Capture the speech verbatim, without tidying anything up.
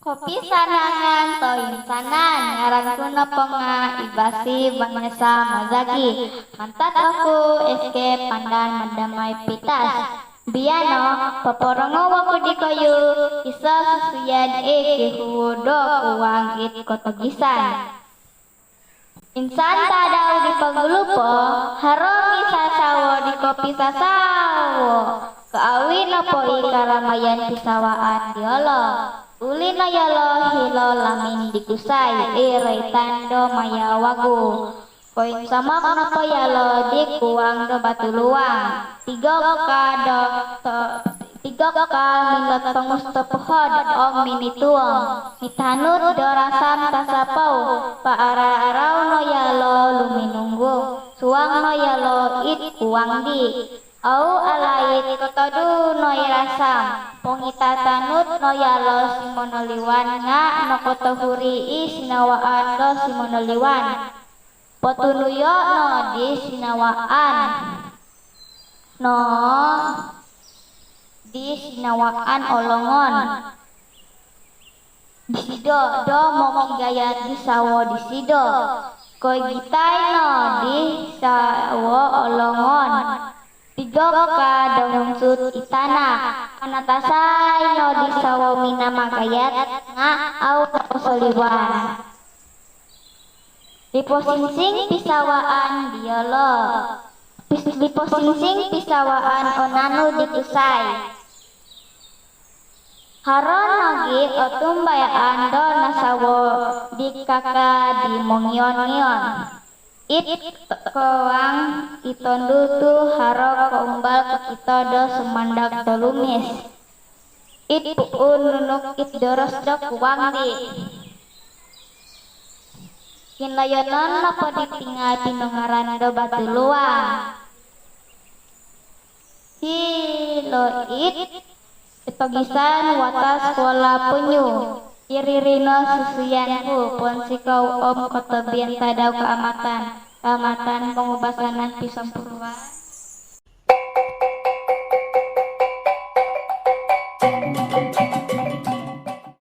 Kopisanangan toinsanan, ngaran ku nopo nga i Basi Vanessa Mazagi. Mantad oku S K Pandan Mandamai Pitas. Baino, poporongou oku dikoyu iso susuyan i kihuo do kuang id kotogisan. Insan tadau di pogulu po, haro misasawo di kopisasawo. Kaawi nopo i karamayan pisawaan diolo, uli no yolo hilo lamin di kusai i roitan do maya wagu. Koinsomok nopo yolo di kuang do batu luang. Tigog ka do to, tigog ka minot tongus topuhod om minituong. Mitanud do rasam tasapou, paarau-arau no yolo luminunggu. Suang no yolo id kuang di. Au alaid kotodu no i rasam. Pongitatanud no yolo simonoliwan nga nokotohuri i sinawaan do simonoliwan. Potunuyo no di sinawaan. No di sinawaan o longon disido do mokigayat di sawo disido. Koigitai no di sawo o longon. Tigog ka do munsut i tana. Anatasai no di sawo minamagayat nga au posoliwan. Liposinsing pisawaan diolo. Pis-, liposinsing pisawaan o nanu di kusai. Haro nogi o tumbayaan do nasawo di kaka di mongion-ngion. Id kuang i tondu tu haro koumbal kokito do sumandak tolumis. Id puun nunuk id doros do kuang di. Kinloyonon nopo diti nga pinungaran do batu luang. Hilo id kotogisan watas kuala punyu. Iri no susuyan ku, pounsikou om kotobian tadau Kaamatan. Kaamatan Pongubasanan Pisompuruan.